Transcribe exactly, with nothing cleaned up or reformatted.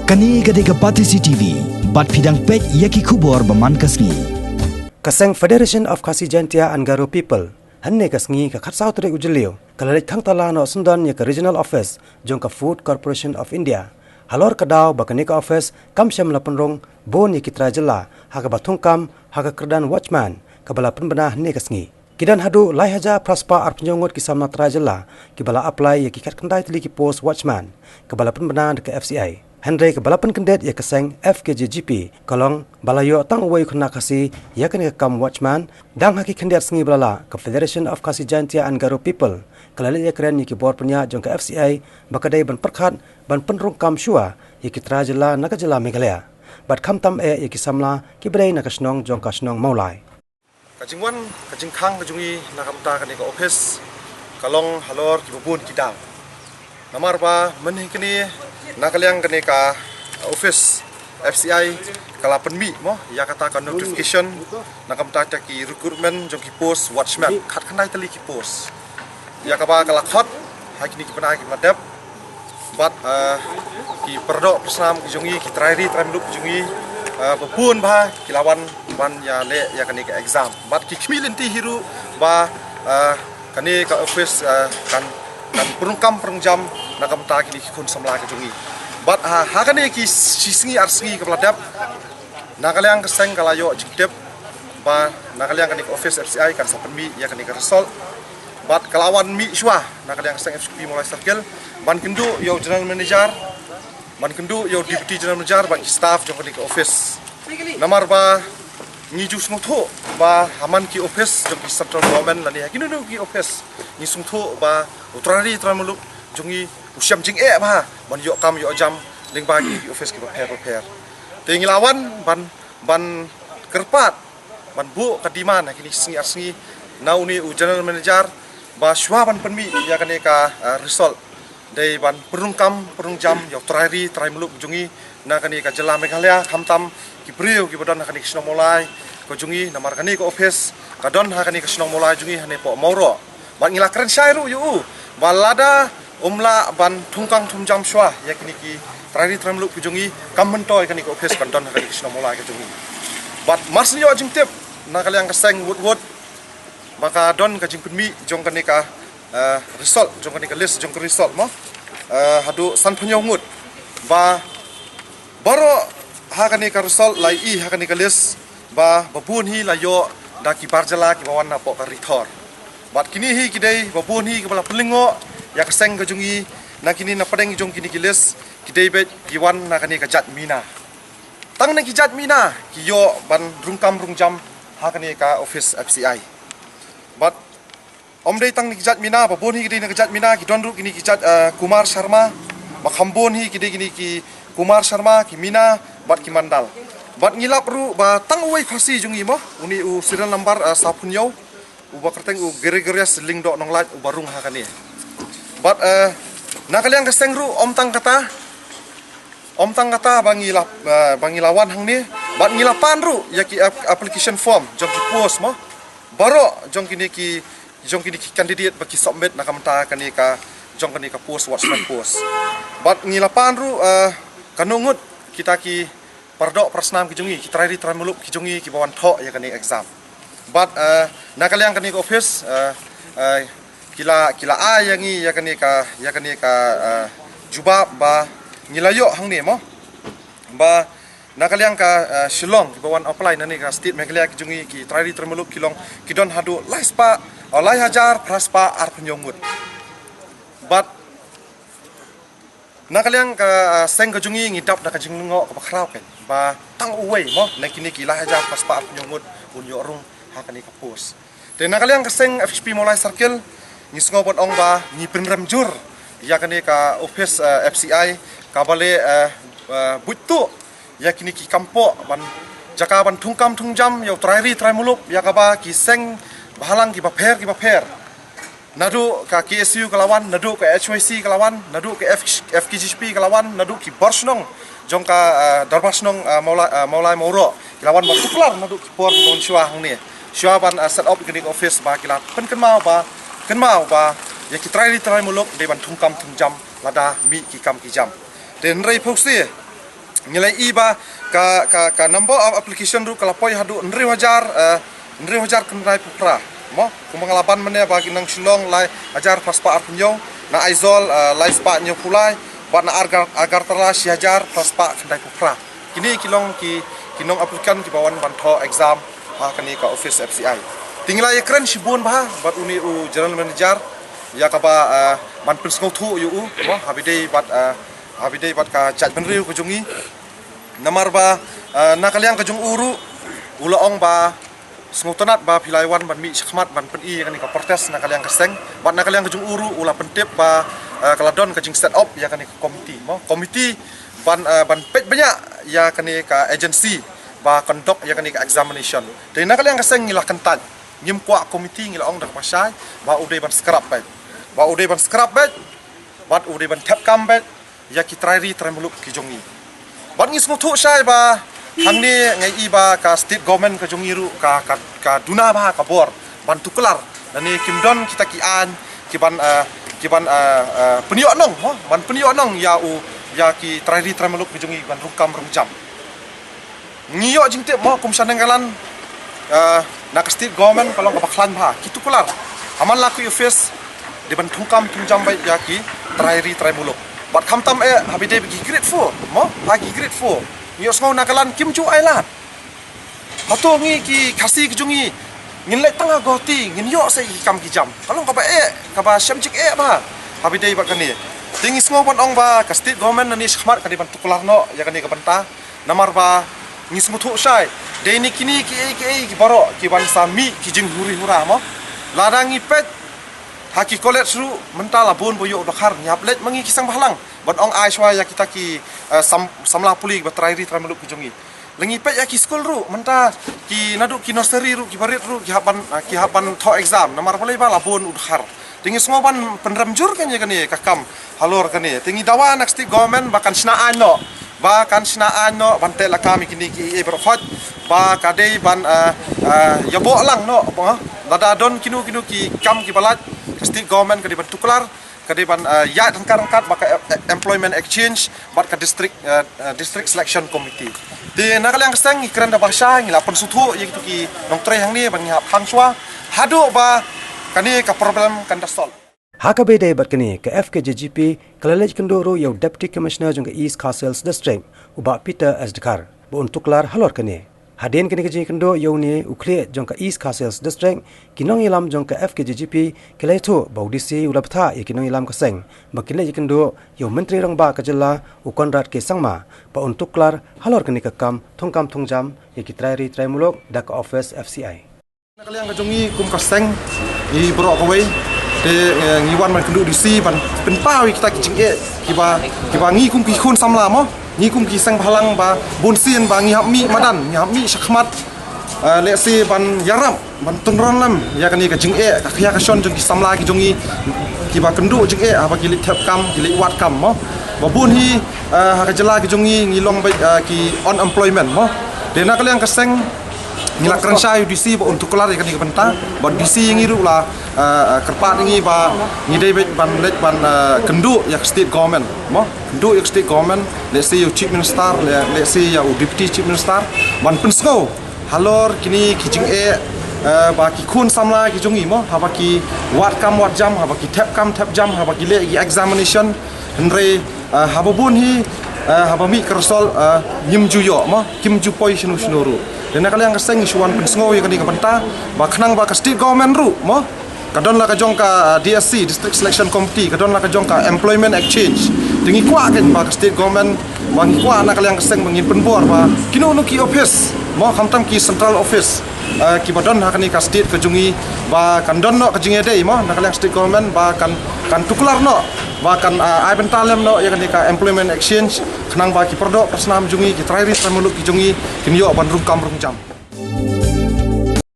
Kane ka dei ka Batesi T V, bad phi dang peit ïa ki khubor ba man ka sngi. Ka seng Federation of Khasi Jaintia and Garo People, hynne ka sngi ka khatsaw tarik u Jylliew, ka la leit khang tala noh syndon ïa ka Regional Office jong ka Food Corporation of India. Halor ka daw ba kane ka office kam shym la pynrung bun ïa ki trai jylla ha kaba thungkam ha ka kyrdan watchman kaba la pynbna hynne ka sngi. Ki don haduh lai hajar phra spah arphew hynñiew ngut ki samla trai jylla kiba la apply ïa ki khatkhyndai tylli ki post watchman kaba la pynbna da ka F C I. Hynrei kaba la pynkyndit ïa ka seng F K J G P ka long ba la ïoh tang uwei u khynnah Khasi ïa kane ka kam watchman. Dang ha ki khyndiat sngi ba la lah, ka Federation of Khasi Jaintia and Garo People ka la leit ïakren ïa ki bor pynïaid jong ka F C I ba ka dei ban pyrkhat ban pynrung kam shuwa ïa ki trai jylla na ka jylla Meghalaya, bad khamtam eh ïa ki samla kiba dei na ka shnong jong ka shnong Mawlai. Ka jingwan, ka jingkhang ka jong ngi na ka bynta kane ka office ka long halor kiba bun ki daw. Namar ba mynhynne kane, na ka liang kane ka office F C I ka la pynmih mo ïa kata ka notification na ka bynta ki recruitment jong ki post watchman, khatkhyndai tylli ki post. Ïa kaba ka la khot ha kine ki bnai kiba la dep, bad, eh, ki paradoh parasnam ki jong ngi, ki trai ri trai muluk ki jong ngi, eh, ba bun bha ki la wan ban ïaleh ïa kane ka exam. Bad ki khmih lynti hi ruh ba, eh, kane ka office, eh, kan, kan pynrung kam pynrung jam na ka bynta kine ki khun samla ki jong ngi. Bad ha, ha kane ki shi sngi ar sngi kaba la dep, na ka liang ka seng ka la ïoh jingtip ba na ka liang kane ka office F C I kan sa pynmih ïa kane ka result. Bad ka la wan mih shuwa na ka liang ka seng F K J G P Mawlai Circle ban kynduh ïa u General Manager, ban kynduh ïa u Deputy General Manager bad ki staff jong kane ka office. Namar ba ngi ju sngewthuh ba ha man ki office jong ki central government lane ha kino kino ki office, ngi sngewthuh ba u trai ri trai muluk jong ngi u shem jingeh bha ban ïoh kam ïoh jam lyngba ki office kiba pher ba pher. Te ngi la wan ban, ban kyrpad, ban buh ka demand ha kine ki sngi ar sngi na une u General Manager ba shuwa ban pynmih ïa kane ka, eh, result, dei ban pynrung kam pynrung jam ïa u trai ri trai muluk jong ngi na kane ka jylla Meghalaya, khamtam ki briew kiba don ha kane ka shnong Mawlai ka jong ngi. Namar kane ka office ka don ha kane ka shnong Mawlai jong ngi, hangne poh Mawroh. Bad ngi la kren shai ruh ïa u ba lada um lah ban thungkam thungjam shuwa ïa kine ki trai ri trai muluk ki jong ngi, kam myntoi kane ka office kan don ha kane ka shnong Mawlai ka jong ngi. Bad mar shu ïoh jingtip na ka liang ka seng wut wut ba ka don ka jingpynmih jong kane ka, eh, result, jong kane ka list jong ka result mo, eh, haduh sanphew hynñiew ngut. Ba baroh ha kane ka result la ïohi ha kane ka list ba, ba bun hi la ïoh da ki bar jylla kiba wan na poh ka Ri Thor. Bad kine hi ki dei ba bun hi kiba la pynlyngngoh ïa ka seng ka jong ngi, na kine na pdeng jong kine ki list ki dei beit ki wan na kane ka jait Mina. Tang na ki jait Mina ki ïoh ban rung kam rung jam ha kane ka office F C I. Bad ym dei tang na ki jait Mina, ba bun hi ki dei na ki jait Mina, ki don ruh kine ki jait, eh, Kumar Sharma, ba kham bun hi ki dei kine ki Kumar Sharma, ki Mina bad ki Mandal. Bad ngi lap ruh ba tang uwei Khasi jong ngi mo, une u serial number, eh, sawphew hynñiew, uba kyrteng u Gregory Lyngdoh Nonglait, uba rung ha kane. Bad, eh, na ka liang ka seng ruh ym tang kata, ym tang kata ba ngi la, eh, ba ngi la wan hangne, bad ngi la pan ruh ïa ki ap-, application form jong ki post mo, baroh jong kine ki, jong kine ki candidate ba ki submit na ka bynta kane ka, jong kane ka post watchman post. Bad ngi la pan ruh, eh, kano ngut kita ki paradoh parasnam ki jong ngi, ki trai ri trai muluk ki jong ngi kiba wan thoh ïa kane exam. Bad, eh, na ka liang kane ka office, eh, eh, ki la, ki la ai ïa ngi ïa kane ka, ïa kane ka, eh, jubab ba ngi la ïoh hangne mo, ba na ka liang ka, eh, Shillong kiba wan apply na kane ka state Meghalaya ki jong ngi, ki trai ri trai muluk ki long, ki don haduh lai spah, oh, lai hajar phra spah arphew hynñiew ngut. Bad na ka liang ka, ah, seng ka jong ngi, ngi dap da ka jinglyngngoh kaba khraw keiñ ba tang uwei mo na kine ki lai hajar phra spah arphew hynñiew ngut un ïoh rung ha kane ka post. Te na ka liang ka seng F K J G P Mawlai Circle, ngi sngew ban ong ba ngi pynrem jur ïa kane ka office, eh, F C I kaba leh, eh, eh, buit tuh ïa kine ki kam poh ban jaka ban thungkam thungjam ïa u trai ri trai muluk, ïa kaba ki seng bahalang kiba pher kiba pher, naduh ka K S U ka la wan, naduh ka H Y C ka la wan, naduh ka F-, F K J G P ka la wan, naduh ki bor shnong jong ka, ah, Dorbar Shnong, ah, Mawlai, ah, Mawlai Mawroh ki la wan, ba tuklar naduh ki por ki bun shuwa hangne, shuwa ban, ah, set up kane ka office, ba ki la pynkynmaw ba, kynmaw ba ïa ki trai ri trai muluk dei ban thungkam thungjam lada mih ki kam ki jam. Te hynrei phewse Ngi la ïohi ba ka, ka, ka number of application ruh ka la poi haduh hynriew hajar, eh, hynriew hajar khyndai phew phra. Mo, kumba nga la ban mynne ba ki nong Shillong lai hajar phra spah arphew hynñiew, na Aizawl, eh, lai spah hynñiew phew lai, bad na Agar-, Agartala shi hajar phra spah khyndai phew phra. Kine ki long ki, ki nong applicant kiba wan ban thoh exam ha kane ka office F C I. Te ngi la ïakren shibun bha bad une u general manager ïa kaba, eh, ban pynsngewthuh ïa u, mo, haba ïadei bad, eh, haba ïadei bad ka jaitbynriew ka jong ngi. Namar ba, eh, na ka liang ka jong u ruh u la ong ba sngewtynnat ba phi la wan ban mih shakhmat ban pyni ïa kane ka protest na ka liang ka seng. Bad na ka liang ka jong u ruh u la pyntip ba, eh, ka la don ka jingset up ïa kane ka komiti, mo, komiti ban, eh, ban peit bniah ïa kane ka agency ba conduct ïa kane ka examination. Te na ka liang ka seng ngi la kyntait, ngim kwah komiti, ngi la ong da kaba shai ba u dei ban scrap beit, ba u dei ban scrap beit, bad u dei ban thep kam beit ïa ki trai ri trai muluk ki jong ngi. Bad ngi sngewthuh shai ba hangne ngi ïohi ba ka state government ka jong ngi ruh ka, ka, ka duna bha ka bor ban tuklar. Lane kim don kita ki aiñ ki ban, eh, ki ban, eh, eh, pynïoh nong, mo, ban pynïoh nong ïa u, ïa ki trai ri trai muluk ki jong ngi ban rung kam rung jam. Ngi ïoh jingtip, mo, kum sha Nagaland, eh, na ka state government ka long kaba khlaiñ bha, ki tuklar. Ha man la ki office dei ban thungkam thungjam beit ïa ki trai ri trai muluk. Bad khamtam eh haba ïadei bad ki grade four, mo, ha ki grade four. Ngi ïohsngew Nagaland kim ju ai lad. Hato ngi ki Khasi ki jong ngi ngin leit tang ha Guwahati ngin ïoh sa ki kam ki jam? Ka long kaba eh, kaba shem jingeh bha haba ïadei bad kane. Te ngi sngew ban ong ba ka state government nangne shakhmat ka dei ban tuklar noh ïa kane ka bynta. Namar ba ngi sngewthuh shai, dei na kine kiei kiei ki baroh ki ban sa mih ki jinghuri hura, mo. Lada ngi peit ha ki college ruh mynta la bun ba ïoh u dkhar, ngi hap leit ma ngi ki seng bhalang ban ong ai shuwa ïa kita ki, eh, sam-, samla pule ba trai ri trai muluk ki jong ngi. La ngi peit ïa ki skul ruh mynta, ki naduh ki nursery ruh, ki barit ruh ki hap ban, eh, ki hap ban thoh exam namar balei ba la bun u dkhar. Te ngi sngew ban pynrem jur kan ïa kane ka kam halor kane. Te ngi dawa na ka state government ba kan shna aiñ noh, ba kan shna aiñ noh ban teh lakam ïa kine kiei baroh khoit, ba ka dei ban, eh, eh, ïaboh lang noh, ba lada don kino kino ki kam kiba lait, ka state government ka dei ban tuklar, ka dei ban, eh, ïaid ryngkat ryngkat bad ka, eh, employment exchange bad ka district, eh, eh, district selection committee. Te na ka liang ka seng ngi kren da ba shai, ngi la pynsngewthuh ïa kito ki nongtrei hangne ba ngi hap khang shuwa haduh ba kane ka problem kan da solve. Ha kaba ïadei bad kane, ka F K J G P ka la leit kynduh ruh ïa u Deputy Commissioner jong ka East Khasi Hills District, u Bah Peter S Dkhar, ba un tuklar halor kane. Hadien kane ka jingkynduh ïa une u khlieh jong ka East Khasi Hills District, ki nongïalam jong ka F K J G P ki la ïathuh ba u D C u la bthah ïa ki nongïalam ka seng ba kin leit ïakynduh ïa u Myntri Rangbah ka jylla, u Conrad K Sangma, ba un tuklar halor kane ka kam thungkam thungjam ïa ki trai ri trai muluk da ka office F C I. Na ka liang ka jong ngi kum ka seng, ngi baroh kawei te, eh, ngi wan ban kynduh D C ban pynpaw ïa kita ki jingeh kiba, kiba ngi kum ki khun samla mo, ngi kum ki seng bhalang ba bun sien ba ngi hap mih madan, ngi hap mih shakhmat, eh, lehse ban ïarap, ban tynron lem ïa kane ka jingeh, ka khia ka shon jong ki samla ki jong ngi kiba kynduh jingeh haba ki leit thep kam, ki leit wad kam mo. Ba bun hi, eh, ha ka jylla ki jong ngi ngi long beit, eh, ki unemployment mo. Te na ka liang ka seng ngi la kren shai ïa u D C ba un tuklar ïa kane ka bynta, bad D C ïa ngi ruh la, eh, eh, kyrpad ïa ngi ba ngi dei beit ban leit ban, eh, kynduh ïa ka state government mo, kynduh ïa ka state government, lehse ïa u Chief Minister, le-, lehse ïa u Deputy Chief Minister, ban pynsngew halor kine ki jingeh, eh, ba ki khun samla ki jong ngi mo, haba ki wad kam wad jam, haba ki thep kam thep jam, haba ki leh ki examination, hynrei, eh, haba bun hi, eh, haba mih ka result, eh, ngim ju ïoh mo, kim ju poi shano shano ruh. Te na ka liang ka seng ngi shu wan pynsngew ïa kane ka bynta ba khnang ba ka state government ruh mo, ka don la ka jong ka, eh, D S C, District Selection Committee, ka don la ka jong ka employment exchange. Te ngi kwah kan ba ka state government, ba ngi kwah na ka liang ka seng ba ngin pynbor ba kino kino ki office mo, khamtam ki central office, eh, kiba don ha kane ka state ka jong ngi, ba kan don noh ka jingïadei mo na ka liang state government, ba kan, kan tuklar noh, ba kan, eh, ai bynta lem noh ïa kane ka employment exchange, khnang ba ki pardoh parsnam jong ngi, ki trai ri trai muluk ki jong ngi kin ïoh ban rung kam rung jam.